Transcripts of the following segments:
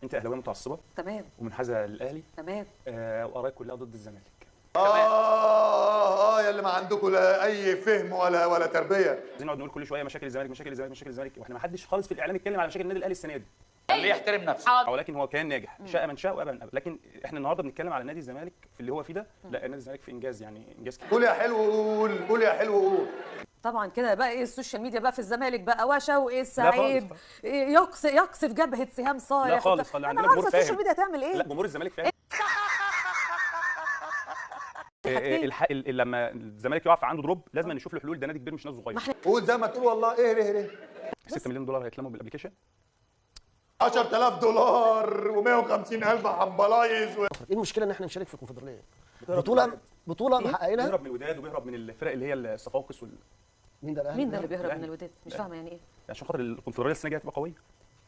انت اهلاويه متعصبه، تمام، ومنحازه للاهلي، تمام، وقرايب كلها ضد الزمالك. يا اللي ما عندكم لا اي فهم ولا تربيه. عايزين نقعد نقول كل شوية مشاكل الزمالك مشاكل الزمالك مشاكل الزمالك، واحنا ما حدش خالص في الاعلام يتكلم على مشاكل النادي الاهلي السنة دي. خليه يحترم نفسه. ولكن هو كان ناجح، شاء من شاء وابى من ابى، لكن احنا النهارده بنتكلم على نادي الزمالك في اللي هو فيه ده. لا، نادي الزمالك في انجاز، يعني انجاز كبير. قول يا حلو قول، قول يا حلو قول. طبعا كده بقى ايه ال social media بقى في الزمالك بقى وشوقي السعيد يقصف جبهة سهام صالح. لا خالص، انا عارفه ال social media هتعمل ايه. لا، جمهور الزمالك فاهم. لما الزمالك يقع في عنده drop لازم نشوف له حلول. ده نادي كبير مش نادي صغير. قول زي ما تقول والله. ايه ليه ليه 6 مليون دولار هيتلموا بال application، 10000 دولار و150000 حنبلايز ايه المشكلة ان احنا نشارك في الكونفدراليه؟ بطوله محققينها. بيهرب من الوداد وبيهرب من الفرق اللي هي الصفاقس مين ده الاهلي؟ مين ده اللي بيهرب من الوداد؟ مش فاهمه يعني ايه. عشان خاطر الكونفدراليه السنة الجاية هتبقى قوية.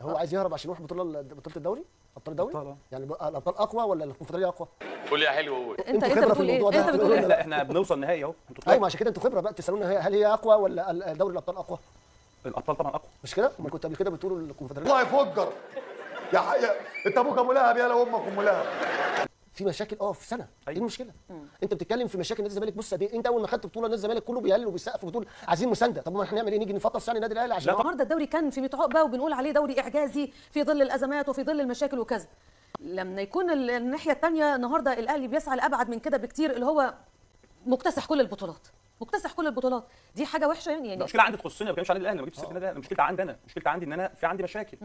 هو عايز يهرب عشان يروح بطوله الدوري؟ ابطال الدوري؟ يعني الابطال اقوى ولا الكونفدراليه اقوى؟ قول يا حلو قول. انت بتقول ايه؟ انت بتقول ايه؟ لا، احنا بنوصل نهائي اهو. ايوه، عشان كده انتوا خبره بقى تسالونا هل هي اقوى ولا دوري الابطال اقوى؟ الابطال طبعا اقوى، مش كده؟ امال كنت قبل كده بتقولوا الكونفدراليه. الله يفجر يا حي... انت ابوك ابو لهب يالا وامك ام لهب. في مشاكل في سنة. ايه المشكلة؟ انت بتتكلم في مشاكل نادي الزمالك. بص قد ايه انت اول ما خدت بطوله نادي الزمالك كله بيهلل وبيسقف وبتقول عايزين مساندة. طب ما احنا هنعمل ايه؟ نيجي نفطس يعني النادي الاهلي عشان النهارده الدوري كان في 100 عقبه وبنقول عليه دوري اعجازي في ظل الازمات وفي ظل المشاكل وكذا. لما يكون الناحية الثانية النهارده الاهلي بيسعى لابعد من كده بكتير، اللي هو مكتسح كل البطولات، مكتسح كل البطولات، دي حاجة وحشة يعني. المشكلة عندي تخصني، ما بتكلمش عن النادي الاهلي، ما جبتش سيره النادي الاهلي. مشكلتي عندي انا، مشكلتي عندي ان انا في عندي مشاكل.